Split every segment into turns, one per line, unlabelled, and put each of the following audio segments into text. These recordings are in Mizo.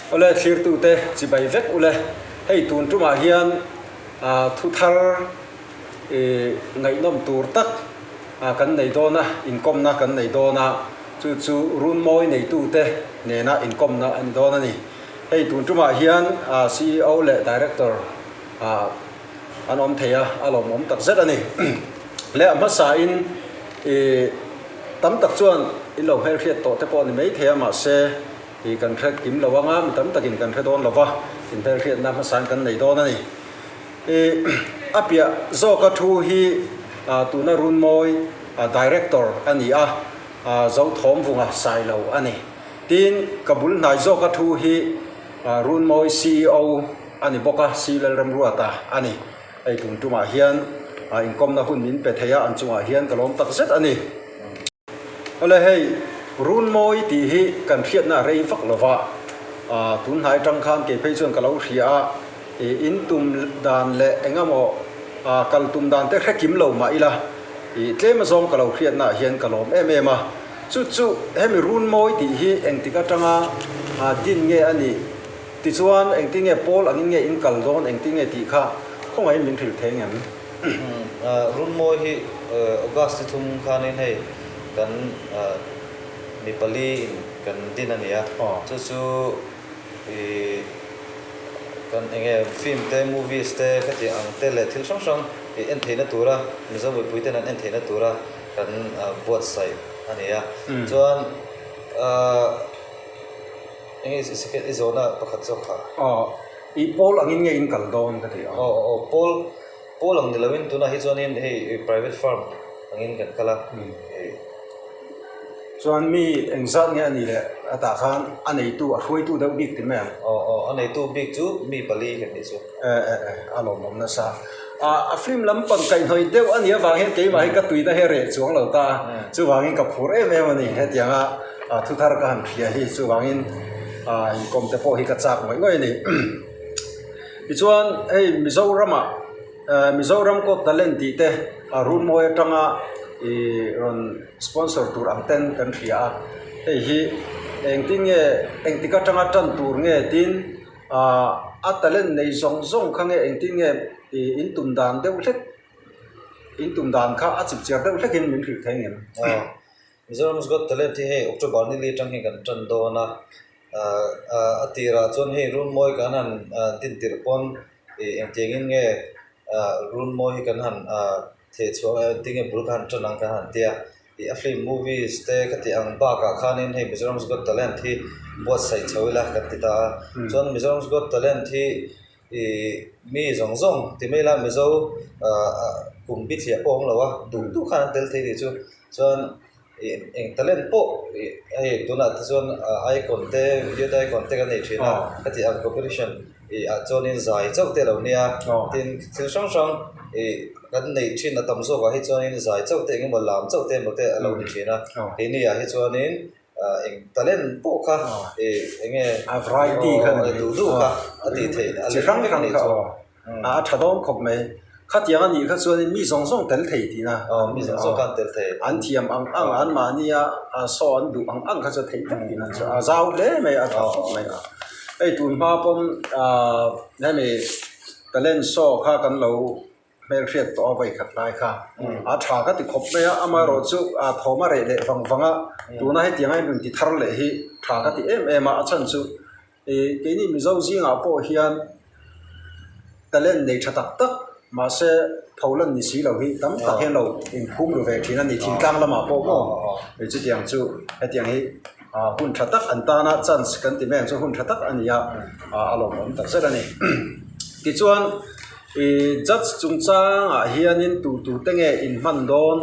Awle thlirtute chibai vek ule, hei tun tumah hian thu thar ngaihnawm tur tak kan nei dawn a, inkawmna kan nei dawn a, chu chu Runmawi neitute nena inkawmna a ni dawn a ni. Hei tun tumah hian ceo leh Director an awm thei a, a lawmawm tak zet a ni. Leh a hmasain ih tam tak chuan in lo hmelhriat tawh te pawh a ni maithei a, mahse ih kan hre kim lo anga mi tam takin kan hre dawn lo va, inhmelhriatna hmasain kan nei dawn a ni. Ih a piah zawka thu hi tuna Runmawi Director a ni a, Zothawmvunga Sailo a ni. Tin, ka bul hnai zawka thu hi Runmawi ceo a ni bawk a, C Lalremruata a ni. Hei tun tumah hian inkawmna hun min pe thei a, an chungah hian ka lawm tak zet a ni. Awle hei, Runmawi tih hi kan hriatna a rei vak lo va, tun hnai atang khan kei phei chuan ka lo hria a, in tum dan leh eng emaw kal tum dan te hre kim lo mah ila, tlem azawng ka lo hriatna ah hian ka lawm em em a. Chu chu hemi Runmawi tih hi engtik atanga din nge a nih? Tichuan, engtin nge Paul angin nge in kal dawn, engtin nge tih kha khawngaihin min hrilh thei ngem?
Runmawi hi August ni thum khanin hei kan mi pali in kan din a ni a, chu chu ih kan eng nge film te, movies te khatiang ang te leh thil hrang hrang ih en theihna tura Mizo mipui ten an en theihna tura kan buatsaih a ni a, chuan ahh. Eng nge second i zawhna pakhat zawk kha?
Aw, i pawl angin nge in kal dawn ka ti a.
Aw aw pawl pawl ang ni loin tunah hi chuanin hei private firm angin kan kal a.
Chuan mi engzat nge a nih leh a tah khan a neitu a hruaitu deuh bik ti mai ang?
Aw aw a neitu bik chu mi pali kan nih chu.
E e e a lawmawm nasa. A film lampang kaihhnawih deuh a nih avang hian keimah hi ka tuina hi a reh chuang lo ta a, chuvangin ka phur em em a ni hetianga thu thar ka han hria hi chuvangin inkawm te pawh hi ka chak ngawih ngawih a ni. Tichuan hei Mizoramah Mizoram Got Talent tih te Runmawi atanga ih rawn sponsor tur ang ten kan hria a, hei hi engtin nge engtik atanga tan tur nge tin Ahh a talent nei zawng zawng kha nge engtin nge ih in tum dan deuh hlek in tum dan kha a chip chiar deuh hlek in min hrilh thei ngem?
Aw Mizoram's Got Talent hi hei October ni li atang hian kan tan dawn a, ahh a tirah chuan hei Runmawi kan han din tirh pawn ih engtiangin nge ahh Runmawi hi kan han ahh theh chhuah a engtin nge bul kan han tan ang kan han tia. Tih a film movies te ka tih ang bakah khanin hei Mizoram's Got Talent hi buatsaih chho ila kan ti ta a, chuan Mizoram's Got Talent hi ih mi zawng zawng ti mai ila Mizo ah kum bithliah pawh a awm lo a, duh duh khan an tel thei tih chu chuan ih eng talent pawh ih hei tunah te chuan icon te youth icon te kan nei thin a ka tih ang competition ih ah chuanin zai chauh te a lo nia tin thil hrang hrang ih kan neih thin a tam zawkah hi chuanin zai chauh te engemaw lam chauh te emaw te a lo ni thin a keini ah hi chuanin ah eng talent pawh kha ih eng nge
a variety kha
ni duh duh kha a tih theih
a chi hrang hrang kha aw a tha dawn khawp mai khatiang a nih kha chuanin mi zawng zawng tel thei tihna
aw mi zawng zawng kha an tel thei
an thiam ang ang an mahnia saw an duh ang ang kha chu a theih vek tihna chu a zau hle mai a tha khawp mai a hei tun hma pawn ah hemi talent show kha kan lo hmelhriat tawh a vawi khat lai kha a tha ka ti khawp mai a amaherawh chu a thawm a reh leh vang vang a tuna hetiang a rawn ti thar leh hi tha ka ti em em a a chhan chu ih keini Mizo zingah pawh hian talent nei tha tak tak mahse pholan ni si lo hi tam tak hian lo inphum ru ve thin a ni thingtlang lamah pawh maw chutiang chu hetiang hi. Hun tha tak an tana chance kan ti mai ang chu hun tha tak a ni a, a lawmawm tak zet a ni. Tichuan ih judge chungchangah hianin tu tu te nge inhman dawn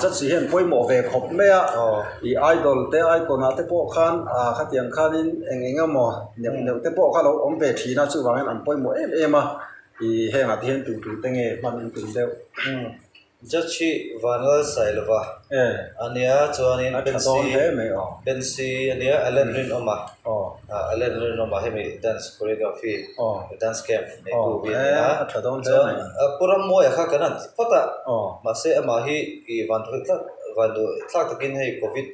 judge hian pawimawh ve khawp mai a, ih idol te icon ah te pawh khan khatiang khanin eng eng emaw neuh neuh te pawh kha lo awm ve thin a chuvangin an pawimawh em em a, ih hengah te hian tu tu te nge hman in tum deuh.
Judge hi Vanlal Sailova a nia chuanin Bensi Bensi a nia Allen Rinawma Allen Rinawma hemi dance choreography dance camp neitu hi a nia chuan Pu Rammawia kha kan han ti phawt a mahse amah hi ih vanduai thlak vanduai thlak takin hei covid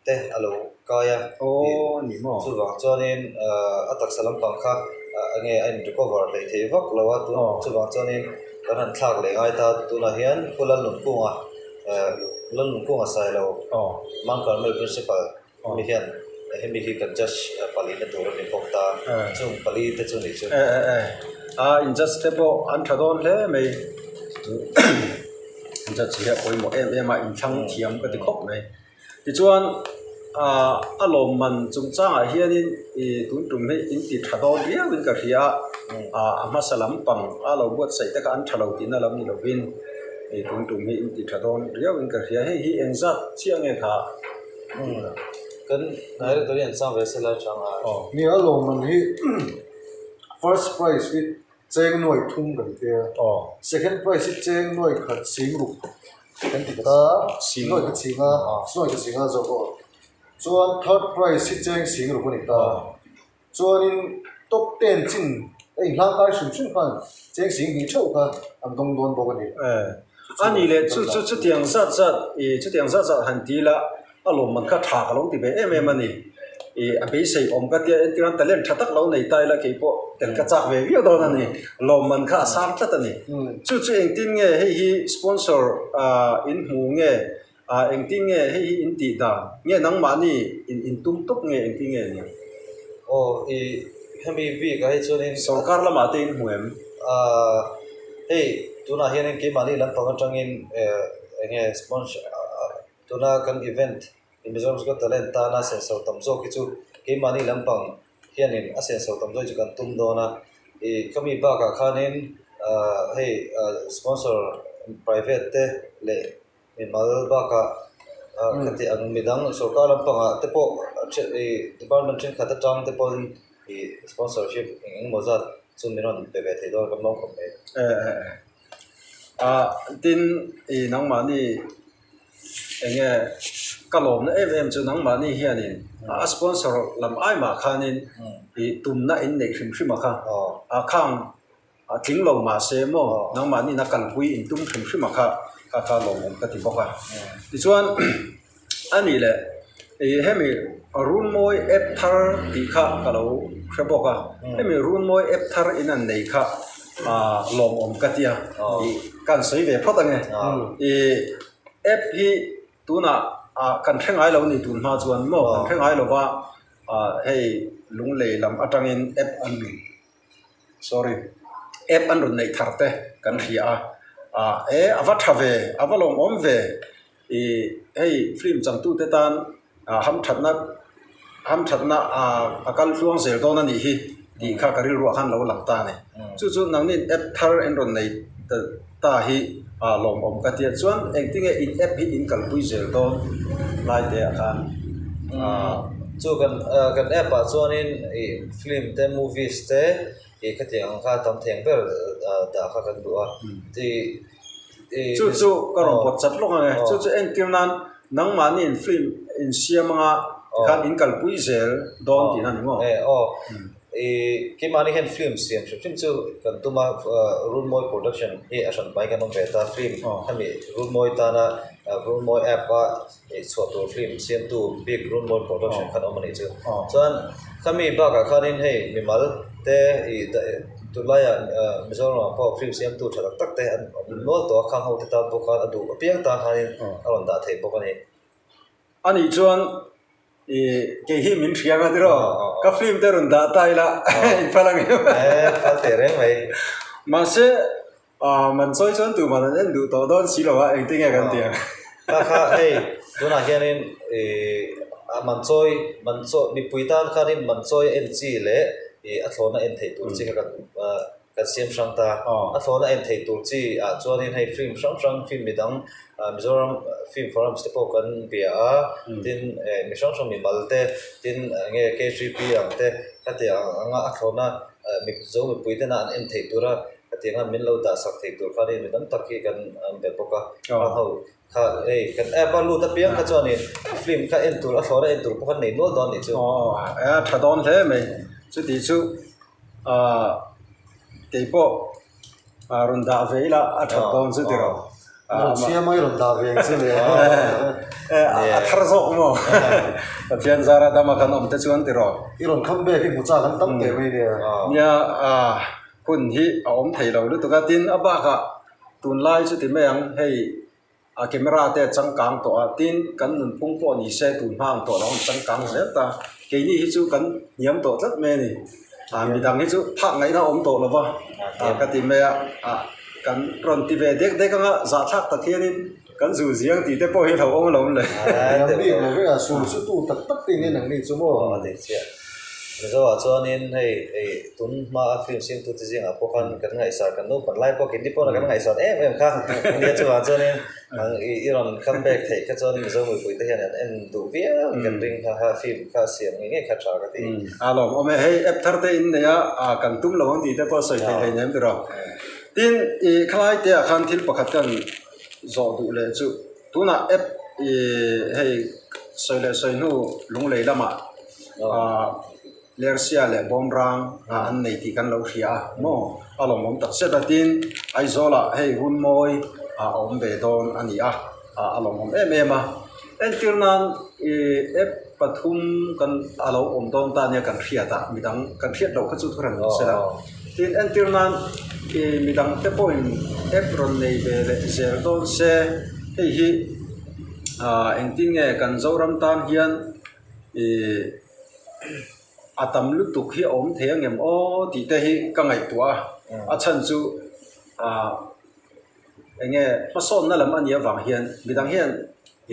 te a lo. kai a, chuvang chuanin a taksa lampang kha enge a in recover hleih thei vak lo a, chuvang chuanin kan han thlak leh ngai ta, tunah hian Pu Lalnunkunga Lalnunkunga Sailo Mount Carmel Principal hemi hian hemi hi kan judge palina tur a ni bawk ta, chung pali te chu nih chu.
A in judge te pawh an tha dawn hle mai, judge hi a pawimawh em em a, inthlang thiam ka ti khawp mai. Tichuan aah a lawmman chungchangah hianin ih tun tum hi in ti tha dawn viauin ka hria a, aah a hmasa lampang a lo buatsaih te kha an tha lo tihna lam ni lovin ih tun tum hi in ti tha dawn viauin ka hria. Hei hi engzat chiah nge kha?
Kan director hi an chang ve sela chang a.
Nia a lawmman hi first prize hi Cheng nuai thum kan ti a, second prize hi cheng nuai khat ching ruk kan ti ta, nuai khat ching a, nuai khat ching a zawk aw. Chuan third prize hi cheng ching ruk a ni ta. Chuanin top ten chin a inhlang kai hrim hrim khan cheng ching hnih theuh kha an dawng dawn bawk a ni.
A nih leh chu chu chutiang zat zat ih chutiang zat zat han ti ila A lawmman kha tha ka lo ti ve em em a ni. Ih a beisei awm ka tia entir an talent tha tak lo nei ta ila kei pawh tel ka chak ve viau dawn a ni. Lawmman kha a sang tlat a ni. Chu chu engtin nge hei hi sponsor ah in hmu nge ah engtin nge hei hi in tih dan nge nangmahni in in tum tawp nge engtin nge ni?
Aw ih hemi bik ah hi chuanin
Sorkar lamah te in hmu em?
Ah hei tunah hianin keimahni lampang atangin eh enge sponsor Tuna kan event in Mizoram's Got Talent tana senso tam zawk hi chu keimahni lampang hianin a senso tam zawk hi chu kan tum dawn a, ih khami bakah khanin ah hei ah sponsor private te leh mimal bakah ah khati ang midang sorkar lampangah te pawh ih department thenkhat atang te pawhin ih sponsorship eng eng emaw zat chu min rawn pe ve thei dawn kan lawm khawp mai.
Ah tin ih nangmahni Eng nge ka lawmna em em chu nangmahni hianin a sponsor lam ai mah khanin ih tumna in neih hrim hrim a kha a khang a tling lo mah se maw nangmahniin a kalpui in tum hrim hrim a kha kha kha lawmawm ka ti bawk a tichuan a nih leh ih hemi Runmawi app thar tih kha ka lo hre bawk a hemi Runmawi app thar in an nei kha ah lawmawm ka tia ih ka han sawi ve phawt ange ih app hi tunah ah kan hre ngai lo a ni tun hma chuan maw kan hre ngai lo va ah hei lunglei lam atangin app an sorry app an rawn neih thar te kan hria a ah e a va tha ve a va lawmawm ve. Ih hei film changtute tan ah hamthatna hamthatna ah a kal tluang zel dawn a nih hi tih kha ka rilruah khan lo lang ta a ni. Chu chu nangni app thar en rawn nei ta hi ah lawmawm ka tia chuan engtinge in app hi in kalpui zel dawn lai te ah khan
ah chu kan ah kan app ah chuanin ih film te movies te ih khatiang ang kha tam theng ber ah dah kha kan duh a tih.
Chu chu ka rawn pawt chat lawk ang e. Chu chu entir nan nangmahni in film in siam anga tikhan in kalpui zel dawn tihna a ni maw?
E aw. I keimahni hian film siam hrim hrim chu kan tum a, Runmawi production hi a hran hmai kan awm ve ta. Film hemi Runmawi tana Runmawi app a chhuah tur film siamtu bik Runmawi production khan awm a nih chu. Chuan khami bakah khanin hei mimal te ih tunlaiah Mizoramah pawh film siamtu tha tak tak te an awm nual tawh a, khang ho te tan pawh khan a duh apiang tan khanin a rawn dah thei bawk a ni.
A nih chuan ih kei hi min hria nga tiraw ka film te rawn dah ta ila in phal ang em?
E phal teh reng mai.
Mahse Aw man chawi chuan tuman an en duh tawh dawn si lo a, engtin nge kan ti ang?
Kha kha hei tunah hianin ih a man chawi man chawi mipui tan khanin man chawi en chi leh ih a thlawhna en theih tur chi kha kan ah kan siam hrang ta. A thlawhna en theih tur chi ah chuanin hei film hrang hrang film midang ah Mizoram film forums te pawh kan bia a, tin eh mi hrang hrang mimal te tin eng nge K3P ang te khatiang anga a thlawhna ah Mizo mipui tena an en theih tura Hetiang a min lo dah sak thei tur khan mi tam tak hi kan an be bawk a, a ho kha hei kan app a lut apiang kha chuanin film kha en tur a thlawr a en tur pawh khan nei nual dawn a nih chu.
Aw a tha dawn hle mai chuti chu ah keipawh ah rawn dah ve ila a that dawn chu tiraw.
Rawn siam a i rawn dah ve ang che le.
A thar zawk maw? Pathian zara dama kan awm te chuan tiraw?
I rawn kham bek i hmu chak an tam teh mai nia.
Nia, hun hi a awm thei lo lutuk a, tin a bakah tunlai chu ti mai ang hei A camera te a changkang tawh a, tin kan nunphung pawh ni se tun hma ang tawh lo ang changkang zel ta. Keini hi chu kan hniam tawh tlat mai a ni. Ah midang hi chu phak ngaihna a awm tawh lo va, ah ka ti mai a, ah kan rawn ti ve dek dek anga zahthlak tak hianin kan zu ziang tih te pawh hi a lo awm alawm le.
Hniam bik lo vek a, sur chu tu tak tak te in ang ni chu maw?
A dik chiah. Mizoah chuanin hei hei tun hmaa film siamtute zingah pawh khan kan ngaihsan kan naupan lai pawh keini pawh kan ngaihsan em em kha nia chuvang chuanin i rawn come back theih kha chuan Mizo mipuite hian an en duh viau in kan ring kha kha film kha siam ngei ngei kha tha ka ti.
A lawmawm e, hei app thar te in nei a, kan tum lo ang tih te pawh sawi theih hleinem tih rawh. Tin i khalai te ah khan thil pakhat kan zawh duh leh chu tunah app i hei sawi leh sawi hnu lunglei lamah ah Lersia leh Bawmrang ah an nei tih kan lo hria a maw a lawmawm tak zet a tin Aizawl ah hei Runmawi ah a awm ve dawn a ni a ah a lawmawm em em a entir nan ih app pathum kan a lo awm dawn ta nia kan hriat a midang kan hriat loh kha chu thu reng lo se la tin entir nan ih midang te pawhin app rawn nei ve leh zel dawn se hei hi ah engtin nge kan Zoram tan hian ih a tam lutuk hi a awm thei angem aw tih te hi ka ngaihtuah a a chhan chu ah eng nge hmasawnna lam a nih avang hian midang hian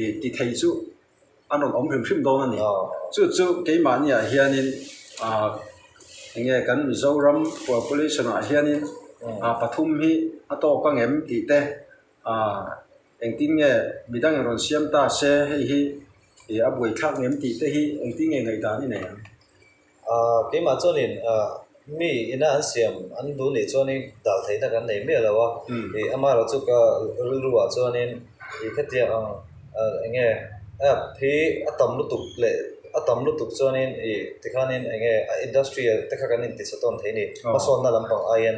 ih ti thei chu an rawn awm hrim hrim dawn a ni chu chu keimahni ah hianin ah eng nge kan Mizoram population ah hianin ah pathum hi a tawk angem tih te ah Engtin nge midang in rawn siam ta se hei hi ih a buaithlak ngem tih te hi engtin nge ngaihdan i nei ang?
Ahh keimah chuanin ahh mi ina an siam an duh nih chuanin dal theihna kan nei miah lo a, ih amaherawh chu ka rilru ah chuanin ih khatiang ang ahh eng nge app hi a tam lutuk leh a tam lutuk chuanin ih tikhanin eng nge a industry ah te kha kan intichhe tawn thei a ni hmasawnna lampang aiin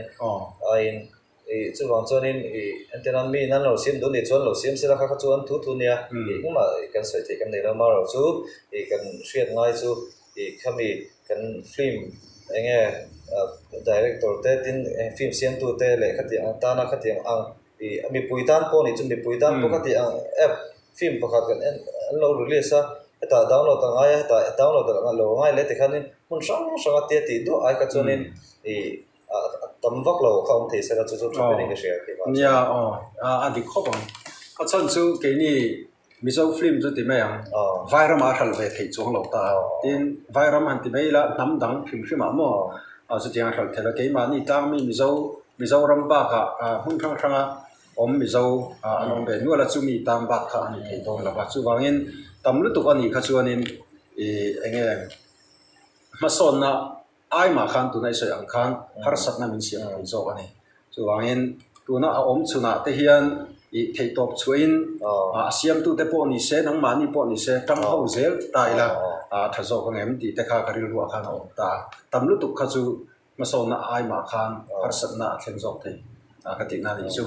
aiin. Ih chuvang chuanin ih entir nan mi in an lo siam duh nih chuan lo siam sela kha kha chu an thu thu nia ih engmah kan sawi theih kan nei lo amaherawh chu ih kan hriat ngai chu ih khami kan film eng nge director te tin eng film siamtu te leh khatiang ang tana khatiang ang ih mipui tan pawh nih chu mipui tan pawh khatiang ang app film pakhat kan en an lo release a hetah download a ngai a hetah download a lo ngai leh tikhanin hmun hrang hrang a tia tih duah ai kha chuanin ih. A tam vak lo kha awm thei sela chu chu tha berin ka hria keimah chuan.
Nia aw a dik khawp ang. A chhan chu keini Mizo film chu ti mai ang Vairam ah a hralh ve theih chuang lo ta. Tin Vairam han ti mai ila hnam dang hrim hrim ah maw chutiang a hralh theih lo. Keimahni tlangmi Mizo Mizoram bakah hmun hrang hranga awm Mizo an awm ve nual a chumi tan bak kha a ni thei dawn lo va. Chuvangin tam lutuk a nih kha chuanin ih eng nge hmasawnna Aimah khan tuna i sawi ang khan harsatna min siam thei zawk a ni. Chuvangin tuna a awm chhunah te hian ih theihtawp chhuahin a siamtute pawh ni se, nangmahni pawh ni se tang ho zel ta ila a tha zawk ang em tih te kha ka rilruah khan a awm ta a. Tam lutuk kha chu hmasawnna aimah khan harsatna a thleng zawk thei a ka tihna a nih chu.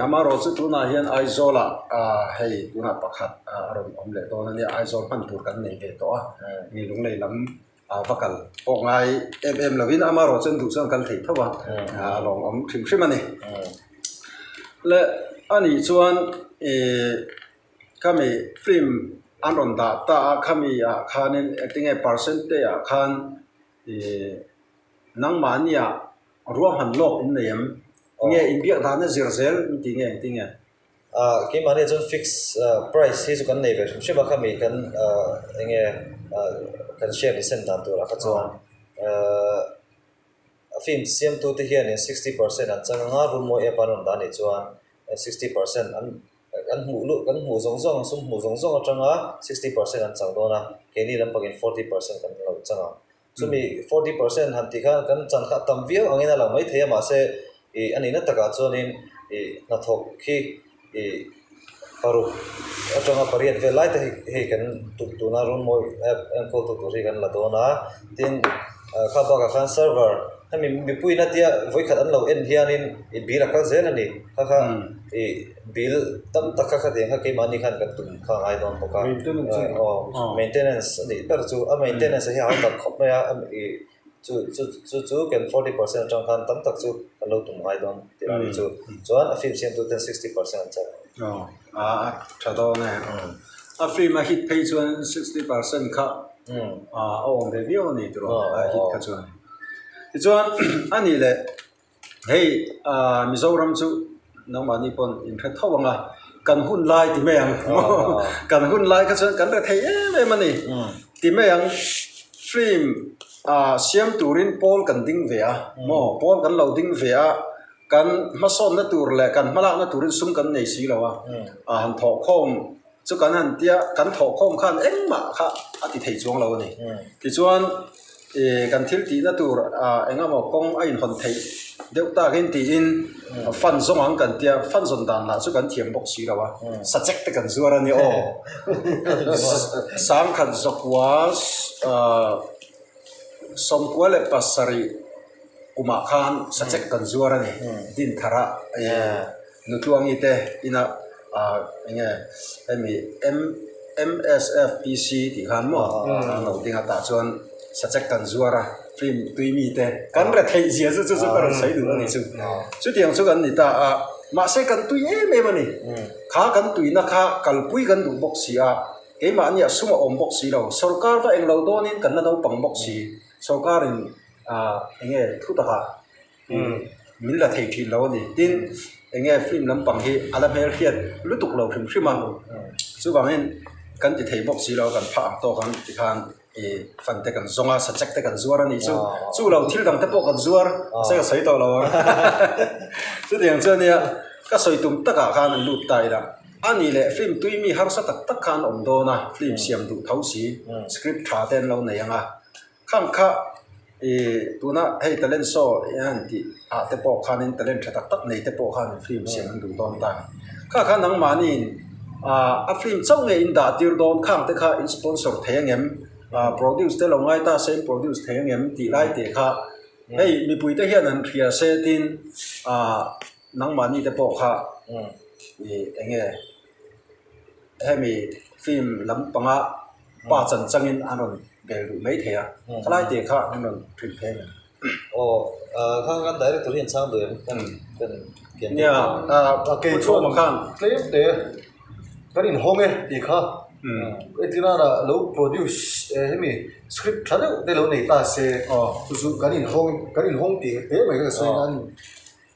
Amaherawh chu tunah hian Aizawlah hei tunah pakhat a rawn awm leh dawn a nia, Aizawl hman tur kan nei ve tawh a, Lunglei lam a va kal pawh ngai em em lovin amaherawh chuan duh chuan kal thei tho a, a lawmawm hrim hrim a ni. Le anih chuan ih khami film an rawn dah ta a khami ah khanin engtinge percentage ah khan ih nangmahni ah ruahman lawk in nei em? Nge inbiak dana zir zel in tih nge engtinge?
Ah keimahni chuan fix price hi chu kan nei ve hrim hrim a khami kan ah eng nge ah kan share ni sen dan turah kha chuan ah a film siamtu te hianin 60 percent an chang anga Runmawi app an rawn dah anih chuan 60 percent an an hmuh luh kan hmuh zawng zawng sum hmuh zawng zawng atanga 60 percent an chang dawn a keini lampangin 40 percent kan lo chang ang. Chumi 40 percent han tih khan kan chan kha a tam viau angin a lang maithei a mahse ih a nihna takah chuanin ih hnathawk khi ih paruk atanga pariat vel lai te hi hei kan tuna Runmawi app enkawltu tur hi kan la dawn a tin ah kha bakah khan server hemi mipuiin a tia vawikhat an lo en hianin ih bill a kal zel a ni kha kha ih. Bill tam tak kha khatiang kha keimahni khan kan tum kha a ngai dawn bawk a.
Maintenance a ni.
Aw, maintenance a nih ber chu a maintenance hi a hau tak khawp mai a, ih chu chu chu chu kan 40% atang khan tam tak chu kan lo tum ngai dawn tih a nih chu. Chuan a film siamtu ten 60% an chak.
Aw, a tha dawn e. A film a hit phei chuan 60% kha a awm ve viau a ni tiraw a hit kha chuan. Tichuan a nih leh Hei Mizoram chu nangmahni pawn in hre tho ang a, kan hun lai ti mai ang kan hun lai kha chuan kan re thei em em a ni ti mai ang film siam turin pawl kan ding ve a maw pawl kan lo ding ve a kan hmasawnna tur leh kan hmalakna turin sum kan nei si lo a han thawhkhawm chu kan han tia kan thawhkhawm khan engmah kha a ti thei chuang lo a ni. Tichuan ih kan thil tihna tur ah eng emaw kawng a inhawn theih deuh takin tiin fund zawng ang kan tia fund zawn dan lah chu kan thiam bawk si lo a sachek te kan zuar a ni aw sangkhat zakua ah sawmkua leh pasarih kumah khan sachek kan zuar a ni Dinthara ih. Nutluangi te ina ah eng nge hemi MSFPC tih khan maw an lo ding a tah chuan sachek kan zuar a film tui mi te kan re theih zia chu chu chu ka rawn sawi duh a ni chu chutiang chu kan ni ta a mahse kan tui em em a ni kha kan tuina kha kalpui kan duh bawk si a keimahni ah sum a awm bawk si lo sorkar va englo dawnin kan la naupang bawk si sorkarin ah eng nge thu takah. Min la thei thin lo a ni. Tin, eng nge film lampang hi a la hmelhriat lutuk lo hrim hrim a. Chuvangin kan ti thei bawk si lo, kan phah ang tawk ang tikhan ih fan te kan zawng a, sachek te kan zuar a nih chu. Chu lo thil dang te pawh kan zuar, mahse ka sawi tawh lo ang. Chutiang chu a nia, ka sawi tum takah khan an lut ta ila. A nih leh film tui mi harsa tak tak kha an awm dawn a, film siam duh tho si, script tha te an lo nei ang a. Khang kha ih tuna hei talent show hian tih ah te pawh khanin talent tha tak tak nei te pawh khan film siam an duh dawn ta a ni. Kha kha nangmahniin ah a film chauh nge in dah tir dawn khang te kha in sponsor thei angem ah produce te lo ngai ta se in produce thei angem tih lai te kha hei mipui te hian an hria se tin ah nangmahni te pawh kha ih eng nge hemi film lampanga Pa chan changin an rawn bel duh mai thei a, khalai te kha an rawn hrilh phei a ni.
Aw, kha kan director hi an chhang duh em? Kan kan kian
Nia,
kei chuan
khan
tlem te kan inhawng e tih kha entirana lo produce hemi script tha deuh te lo nei ta se chu chu kan inhawng kan inhawng tih te mai kha ka sawi na a ni.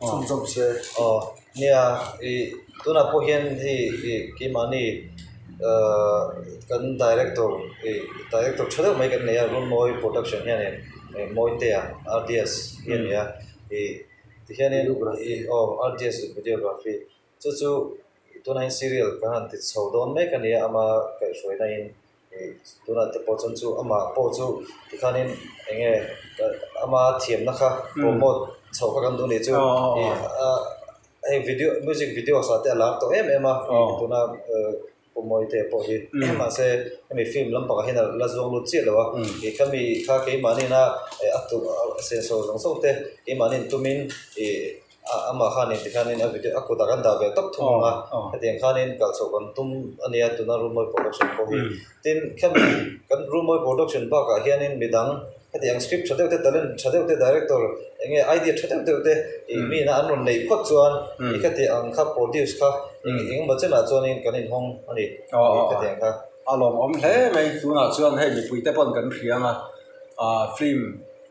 Chhunzawm se. Aw nia ih tunah pawh hian hei ih keimahni ahh kan director ih director tha deuh mai kan nei a Runmawi production hianin ih Mawitea RDS hi a ni a ih tihianin ih aw RDS videography chu chu tunah hian serial kan han ti chho dawn mek a ni a ama kaihhruaina in. Tunah te pawh chuan chu amah pawh chu tikhanin eng nge ama thiamna kha promote chhoh kha kan duh nih chu ih a hei video music video sa te a lar tawh em em a tuna Pu Mawite pawh hi mahse hemi film lampangah hian a la zuang lut chiah lo a ih khami kha keimahni ina a senso zawng zawng te keimahni tumin ih. Amah khanin tikhanin a video a kutah kan dah ve tawp thung ang a, hetiang khanin kal chhoh kan tum a nia tuna Rumawi production pawh hi. Tin, khami kan Rumawi production bakah hianin midang hetiang script tha deuh te, talent tha deuh te, director eng nge idea tha deuh deuh te ih mi ina an rawn neih phawt chuan ih khati ang kha produce kha eng engemaw chenah chuanin kan inhawng a ni ih khatiang kha.
A lawmawm hle mai, tunah chuan hei mipuite pawn kan hria ang a, ah film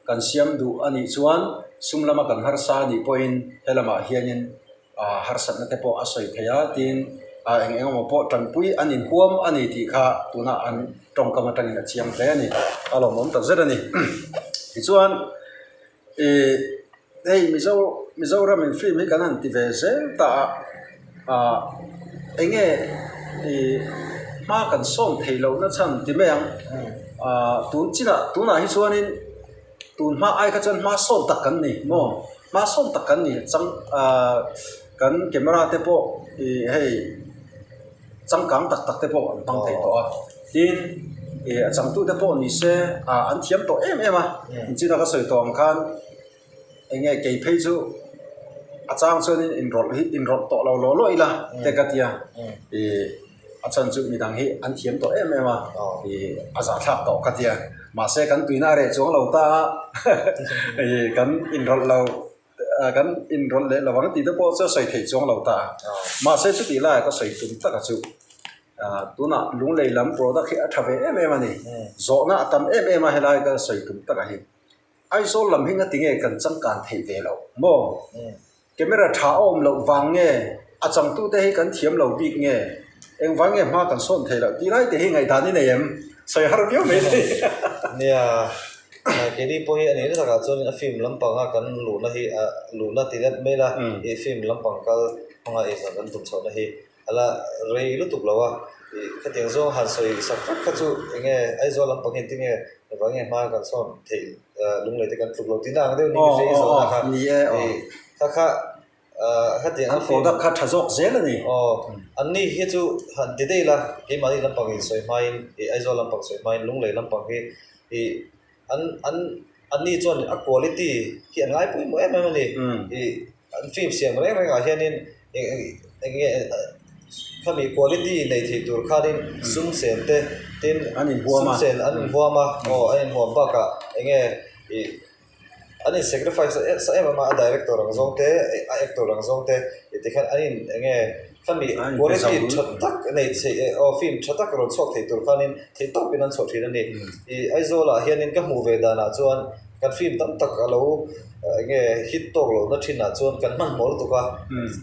Kan siam duh a nih chuan sum lama kan harsa a nih pawhin he lamah hianin harsatna te pawh a sawi thei a, tin eng eng emaw pawh tanpui an inhuam a ni tih kha tunah an tawngkam atangin a chiang hle a ni, a lawmawm tak zet a ni. Tichuan ih hei Mizo Mizoramin film hi kan han ti ve zel ta a, ah eng nge ih hma kan sawm theih loh na chhan ti mai ang ah tun chinah tunah hi chuanin tun hma ai kha chuan hma sawm tak kan ni maw hma sawm tak kan ni chang ah kan camera te pawh ih hei changkang tak tak te pawh an hmang thei tawh a tin ih a changtute pawh ni se ah an thiam tawh em em a engchina ka sawi tawh ang khan. Eng nge kei phei chu A chang chuanin inrawlh hi inrawlh tawh lo law law ila te ka tia. Ih a chhan chu midang hi an thiam tawh em em a, ih a zahthlak tawh ka tia. Mahse kan tuina a reh chuang lo ta a, ih kan inrawlh lo kan inrawlh leh lo ang tih te pawh chu a sawi theih chuang lo ta. Mahse chutih laiah ka sawi tum tak a chu tunah Lunglei lam product hi a tha ve em em a ni. Zawhna a tam em em a helai ka sawi tum tak a hi. Aizawl lam hi ngati nge kan changkan theih ve loh maw? Camera tha a awm loh vang nge? A changtute hi kan thiam lo bik nge? Engvang nge hma kan sawn theih loh tih lai te hi ngaihdan i nei em? Sawi har viau mai thei.
Nia, keini pawh hi a nih na takah chuan a film lampanga kan luhna hi a luhna ti let mai la, i film lampang kal hmanga eizawn kan tum chhohna hi A la rei lutuk lo a, ih khatiang zawng han sawi sak vek kha chu eng nge Aizawl lampang hi engtin nge engvang nge hma kan sawn theih lunglei te kan tluk lo tihna ang deuh ni ka hria i zawhna kha ih kha kha khatiang
an product kha tha zawk zel a ni.
Aw an ni hi chu han ti daih la keimahni lampang in sawi hmain ih Aizawl lampang sawi hmain lunglei lampang hi ih an an an ni chuan a quality hi an ngai pawimawh em em a ni ih an film siam reng reng ah hianin eng eng eng nge khami quality nei thei tur khanin sum sen te tin
An inhuam
sum
a.
sen an inhuam a aw an inhuam bakah eng nge ih an in sacrifice sa em em a a director ang zawng te a actor ang zawng te ih tikhan an in eng nge khami
An inpe
quality
zo
tha tak nei theih aw film tha tak rawn chhuak thei tur khanin theih tawpin an chhuah thin a ni ih Aizawl ah hianin ka hmuh ve danah chuan kan film tam tak a lo eng nge hit tawk loh na thin ah chuan kan hmanhmawh lutuk a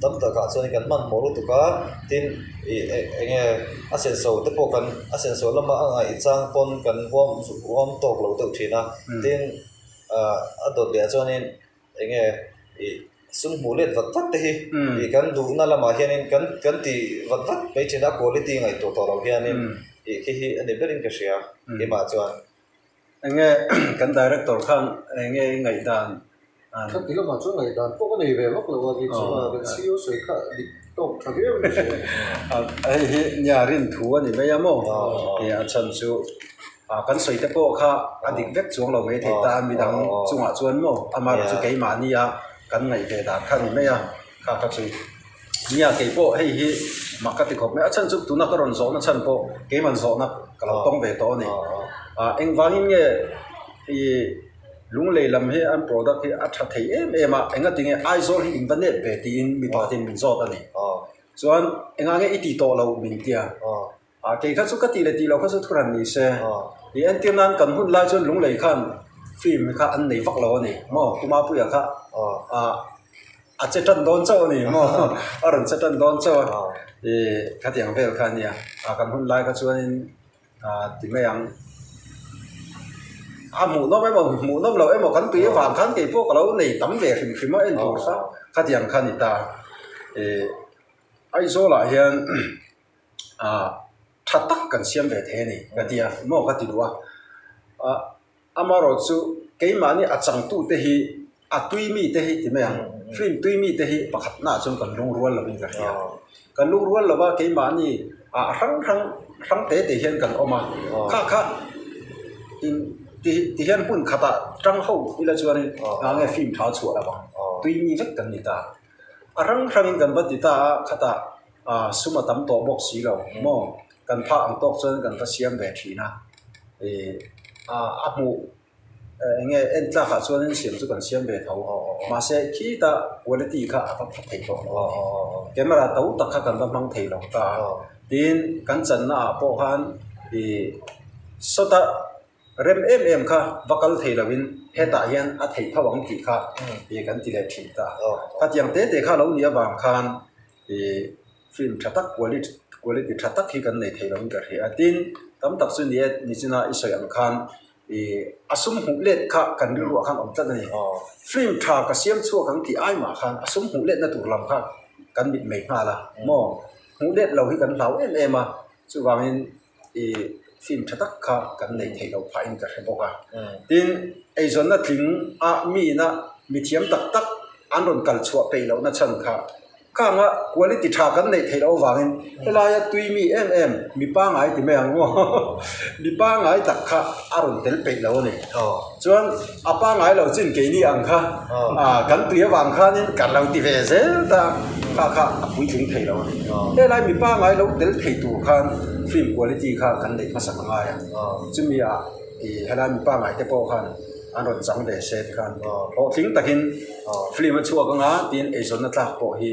tam tak ah chuan kan hmanhmawh lutuk a tin ih eng nge a senso te pawh kan a senso lama a ngaih chang pawn kan huam huam tawk lo deuh thin a tin ah a dawt leh ah chuanin eng nge ih sum hmuh let vat vat te hi ih kan duhna lamah hianin kan kan ti vat vat mai thin a quality ngaihtuah tawh loh hianin ih khi hi a ni berin ka hria keimah chuan.
Eng nge kan director khan eng nge i ngaihdan an.
Khati lamah chuan ngaihdan pawh ka nei ve vak lo a, kei chu kan CEO sawi kha dik tawk tha viau in ka hria.
Hei hi nia rin thu a ni mai a maw? A chhan chu kan sawi te pawh kha a dik vek chuang lo mai thei ta a, midang chungah chuan maw amaherawh chu keimahni a kan ngaih ve dan kha a ni mai a, kha kha chu. Nia kei pawh hei hi mak ka ti khawp mai a chhan chu tuna ka rawn zawhna chhan pawh keiman zawhna ka lo tawng ve tawh a ni. Ah engvangin nge ih Lunglei lam hi an product hi a tha thei em em a engati nge Aizawl hi in va nep ve tiin mipa ten min zawt a ni. Chuan engah nge i ti tawh lo min tia. Ah kei kha chu ka tih leh tih loh kha chu thuran ni se. Ih entir nan kan hun lai chuan Lunglei khan film kha an nei vak lo a ni maw Kumapuia kha ah a che tan dawn chauh a ni maw a rawn che tan dawn chauh a ih khatiang vel kha a nia ah kan hun lai kha chuanin ah ti mai ang a hmuhnawm emaw hmuhnawm loh emaw kan tui avang khan kei pawh ka lo nei tam ve hrim hrim a en tur kha khatiang kha a ni ta ih Aizawlah hian. ah tha tak kan siam ve thei a ni ka ti a maw ka ti duh a ah amaherawh chu keimahni a changtu te hi a tui mi te hi ti mai ang film tui mi te hi pakhat naah chuan kan lungrual lovin ka hria kan lungrual lova keimahni ah hrang hrang hrang te te hian kan awm a kha kha in ti ti hian hmun khatah tang ho ila chuanin eng nge film tha chhuah lo ang tui mi vek kan ni ta a hrang hrangin kan va ti ta a khatah. Ah sum a tam tawh bawk si lo maw? Kan phah ang tawk chuan kan va siam ve thin a, ih ah a hmuh eng nge en tlak ah chuan siam chu kan siam ve tho mahse khita quality kha a va pha thei tawh lo a ni. Camera to tak kha kan va hmang thei lo ta a, tin kan channa ah pawh khan ih sawta rem em em kha va kal thei lo in hetah hian a theih tho ang tih kha ih kan ti leh thin ta. Khatiang te te kha lo nih avang khan. Ih film tha tak quality quality tha tak hi kan nei thei lovin ka hria a tin tam tak chu ni e nichina i sawi ang khan ih a sum hmuh let kha kan rilruah khan awm tlat a ni film tha ka siam chhuak ang tih ai mah khan a sum hmuh letna tur lam kha kan mit mei nghal a maw hmuh let lo hi kan hlau em em a chuvangin ih film tha tak kha kan nei theih loh phahin ka hre bawk a tin eizawnna tling a mi ina mithiam tak tak an rawn kal chhuah peih lohna chhan kha. Khanga quality tha kan neih theih loh avangin helaia tui mi em em mi pangai ti mai ang maw mi pangai tak kha a rawn tel peih lo a ni. Chuan a pangai lo chin keini ang kha kan tui avang khanin kan lo ti ve zel ta kha kha a puitling thei lo a ni. Helai mi pangai lo tel thei tur khan film quality kha kan neih hmasak a ngai a. Chumi ah ih helai mi pangai te pawh khan an rawn chang ve se ti khan hlawhtling takin film a chhuak anga tin eizawnna tlak pawh hi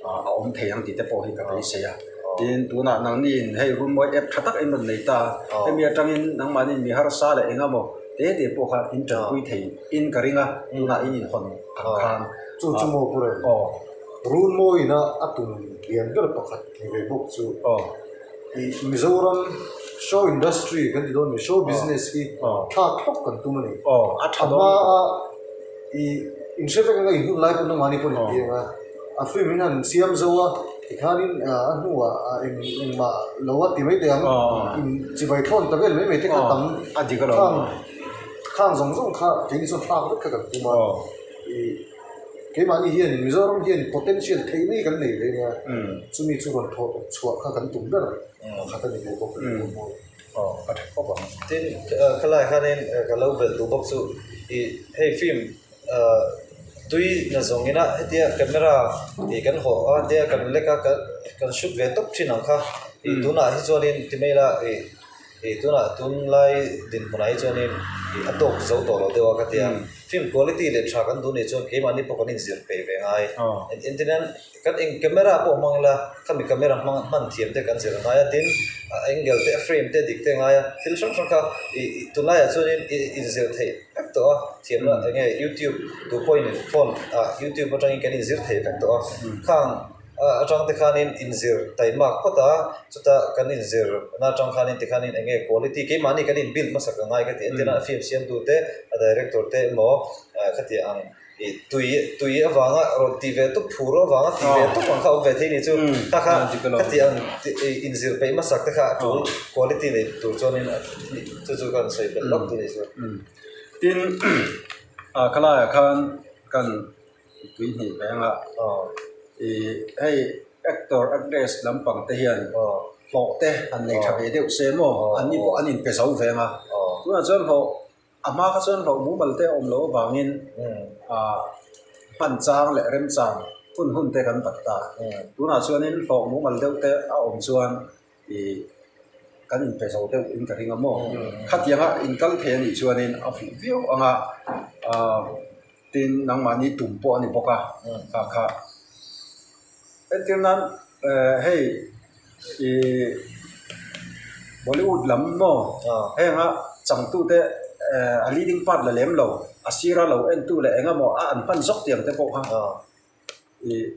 a awm thei ang tih te pawh hi ka beisei a tin tunah nangni in hei runmawi app tha tak in rawn nei ta hemi atangin nangmahni mi harsa leh eng emaw te te pawh kha in tanpui thei in ka ring a tunah in inhawn ang khan
Chu chu maw Pu Rem? Runmawi ina a tum lian ber pakhat ni ve bawk chu. Ih Mizoram show industry kan ti dawn ni show business hi thlak hlawk kan tum a ni.
A tha
dawn a hma a ih in hre vek anga in hun lai pawn mahni pawhin in piang a a film in han siam zo a tikhanin a hnuah eng engmah lo a ti mai teh ang in chibai thlawn ta vel mai mai te kha tam
a dik alawm
khang khang zawng zawng kha keini chuan thlak vek kha kan tum a ih. Keimahni hian Mizoram hian potential theih mai kan nei ve nia, chumi chu rawn thawh chhuah kha kan tum ber pakhat a ni ve bawk a ni maw.
Aw a tha khawp ang.
Tin, khalai khanin ka lo belh duh bawk chu ih hei film tui na zawng ina hetia camera ih kan hawh a hetia kan lek a kan shoot ve tawp thin ang kha ih tunah hi chuanin ti mai ila ih Ih tunah tunlai dinhmunah hi chuanin ih a tawk zo tawh lo deuh a ka ti a, film quality leh tha kan duh nih chuan keimahni pawh kan inzir peih ve ngai. Engtin kan eng camera pawh hmang ila khami camera hmang hman thiam te kan zir ngai a tin a angle te a frame te dik te ngai a thil hrang hrang kha ih tunlaiah chuanin ih inzir theih vek tawh a thiamna eng nge youtube duh pawhin phone ah youtube atangin kan inzir thei vek tawh a khang. Atang te khanin inzir taimak phawt a, chuta kan inzir na atang khanin tikhanin eng nge quality keimahni kan in build hmasak ang ngai ka ti a, tina a film siamtu te a director te emaw khatiang ang ih tui tui avanga rawn tih ve tawp phur avanga tih ve tawp ang kha a awm ve thei ni chu kha kha khatiang inzir peih hmasak te kha a tul quality nei tur chuanin chu chu kan sawi belh lawk tur a ni chu.
Tin, khalaiah khan kan. Tui hnih ve anga ih hei actor actress lampang te hian hlawh te han nei tha ve deuh se maw an ni pawh an inpe zo ve anga tunah chuan hlawh a hma kha chuan hlawh mumal te a awm loh avangin ah hman chang leh remchang hun hun te kan bat ta tunah chuanin hlawh mumal deuh te a awm chuan ih kan inpe zo deuh in ka ring a maw khatianga inkal thei anih chuanin a fuh viau anga ah. Tin, nangmahni tum pawh a ni bawk a, kha kha. Entir nan hei ih Bollywood lam maw henga changtute a leading part la lem lo, a sira lo entu leh eng emaw a an hman zawk tiang te pawh kha ih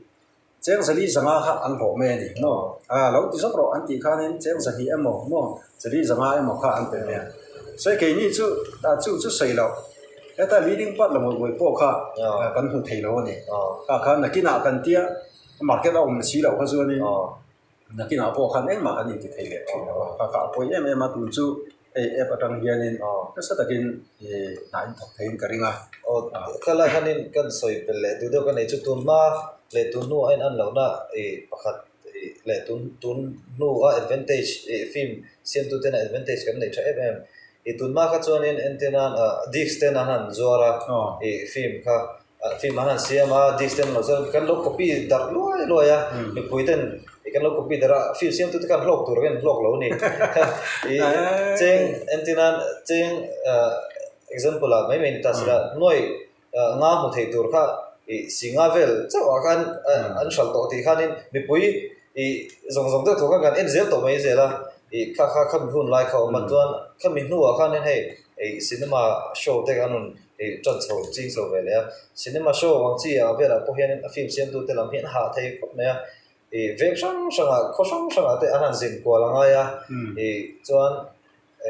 Cheng zali zanga kha an hlawh mai a ni maw? A lo ti zawk rawh an tih khanin cheng zahnih emaw maw zali zanga emaw kha an pe mai a. Sawi keini chu chu chu sawi loh heta leading part la ngawih ngawih pawh kha kan hmu thei lo a ni. Kha khan nakinah kan tia market a awm si loh kha chuanin nakinah pawh khan engmah kan inti thei leh thin lo a. Kha kha a pawi em em a tun chu hei app atang hianin nasa takin hna in thawk theiin ka ring a.
Aw khalai khanin kan sawi belh leh duh deuh ka nei chu tun hma leh tun hnu a in lohna ih pakhat ih leh tun tun hnu a advantage ih film siamtu tena advantage kan neih tha em em ih tun hma kha chuanin entir nan ah disc ten an han zuar a ih film kha Film an han siam a, disc te an lo chuan kan lo copy darh luai luai a, mipui ten kan lo copy darh a, film siamtu te khan hlawk tur hian hlawk lo a ni. Ih cheng entir nan cheng example ah mai mai ni ta sela nuai nga hmu thei tur kha ih si nga vel chauh ah khan an hralh tawh tih khanin mipui ih zawng zawng deuh tur khan kan en zel tawh mai zel a, ih kha kha khami hun lai kha a awm a chuan khami hnuah khanin hei ih cinema show te an rawn Ih tan chho ching chho ve leh a, cinema show ang chi ah velah pawh hianin a film siamtu te lam hi an hah thei khawp mai a, ih veng hrang hrangah khaw hrang hrangah te an han zin kual a ngai a, ih chuan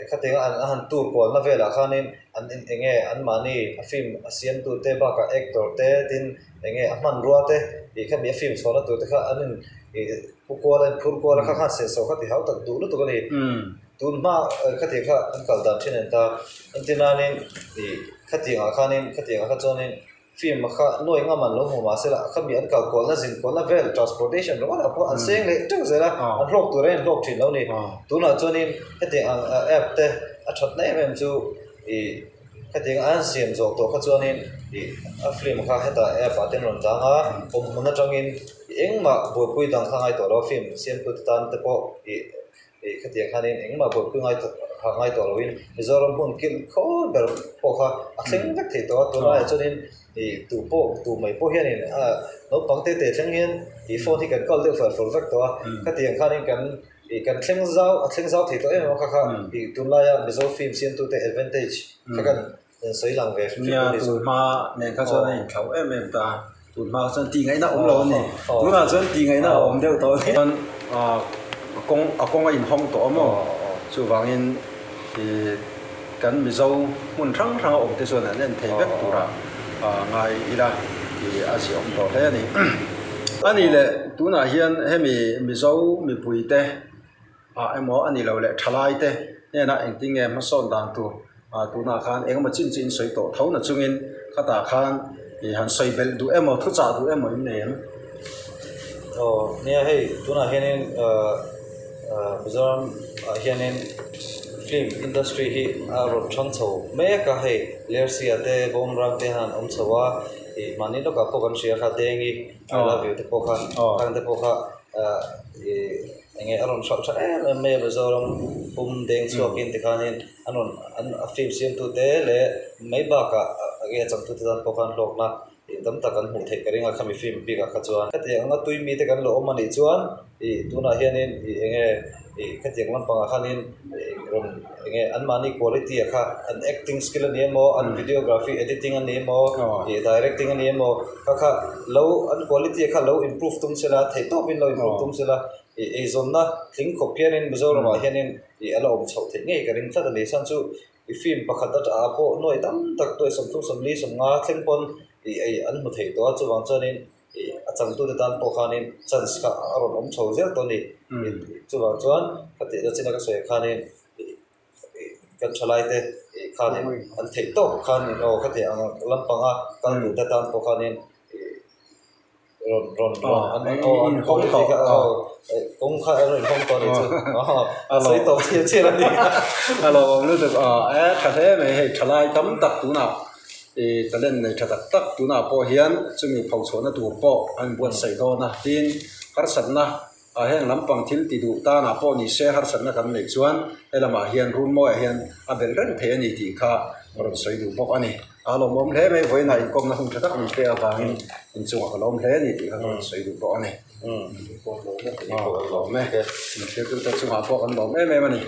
khatiang a an han tour kualna velah khanin an eng nge anmahni a film a siamtu te bakah actor te tin eng nge a hmanrua te ih khami a film chhuahna tur te kha an in ih pu kual a in phur kual a kha khan senso kha ti hau tak duh lutuk a ni. Tun hma khatiang kha an kal dan thin a ni ta. Entir nanin ih khatiangah khanin khatiangah kha chuanin Film kha nuai ngam an lo hmu mahse la khami an kal kualna zin kualna vel transportation ringawt ah pawh an seng leh teuh zel a, an hlawk tur hian an hlawk thin lo ni. Tunah chuanin hetiang ang app te a thatna em em chu ih hetiang an siam zawh tawh kha chuanin ih a film kha hetah app ah te an rawn dang a, awm hmun atangin engmah buaipui dang kha ngai tawh lo a film siamtute tan te pawh ih. Ih khatiang khanin engmah buaipui ngai tawh ha ngai tawh loin Mizoram hmun kilh khawl ber pawh kha a thleng vek thei tawh a, tunlaiah chuanin ih tu pawh tu mai pawh hianin ah naupang te te thleng hian ih phone hi kan kal deuh far far vek tawh a, khatiang khanin kan ih kan thleng zau a thleng zau thei tawh em em a kha kha ih tunlaia Mizo film siamtute advantage kha kan sawi lang ve hrim hrim
Nia tun hma nen kha chuan a inthlauh em em ta a, tun hma kha chuan tih ngaihna a awm lo a ni, tunah chuan tih ngaihna a awm deuh tawh a ni. Chuan a kawng a kawng a inhawng tawh a maw chuvangin ih kan Mizo hmun hrang hrang a awm te chuan an en thei vek turah ngai ila tih a ziah awm tawh hle a ni. A nih leh tunah hian hemi Mizo mipuite ah emaw a nih loh leh thalai te hnenah engtin nge hmasawn dan tur ah tunah khan engemaw chin chu in sawi tawh tho na chungin khatah khan ih han sawi belh duh emaw thu chah duh emaw in nei em?
Aw nia hei tunah hianin ah ah Mizoram ah hianin film industry hi a rawn thang chho mek a hei Lersia te Bawmrang te han awm chho a ih mahni lawkah pawh kan hria kha Dengi I love you te pawh kha khang te pawh kha ah ih. Eng nge a rawn hralh tha em em mai a Mizoram pum deng chhuakin tikhanin an rawn an a film siamtute leh mai bakah eng nge a changtute tan pawh khan hlawkna ih tam tak an hmuh theih ka ring a khami film bikah kha chuan khatiang anga tui mite kan lo awm a nih chuan ih tunah hianin ih eng nge ih khatiang lampangah khanin ih rawn eng nge anmahni quality ah kha an acting skill a ni emaw an videography editing a ni emaw ih directing a ni emaw kha kha lo an quality ah kha lo improve tum sela theihtawpin lo improve tum sela ih eizawnna tling khawp hianin Mizoram ah hianin ih a la awm chhoh theih ngei ka ring tlat a ni chhan chu ih film pakhat atah pawh nuai tam tak nuai 30 40 50 thleng pawn ih ei an hmu thei tawh a chuvang chuanin ih a changtute tan pawh khanin chance kha a rawn awm chho zel tawh a ni chuvang chuan ka tihna chin a ka sawi khanin ih kan thalai te ih khanin an theih tawk khanin aw khatiang ang lampanga kal duh te tan pawh khanin ih rawn rawn rawn an aw an kawng tawh kha aw kawng kha an rawn hawng tawh a nih chu a sawi tawp chiah chiah a ni
a lo awm lutuk aw e tha hle mai hei thalai tam tak tunah ih talent nei tha tak tak tunah pawh hian chumi phochhuahna tur pawh an buatsaih dawn a tin harsatna Ah heng lampang thil ti duh tanah pawh ni se harsatna kan neih chuan he lamah hian Runmawiah hian a belh reng thei a ni tih kha ka rawn sawi duh bawk a ni. A lawmawm hle mai vawiinah inkawmna hun tha tak min pek avangin inchungah ka lawm hle a ni tih kha ka rawn sawi duh bawk a ni. Lawm e. Inthirtute chungah pawh kan lawm em em a ni.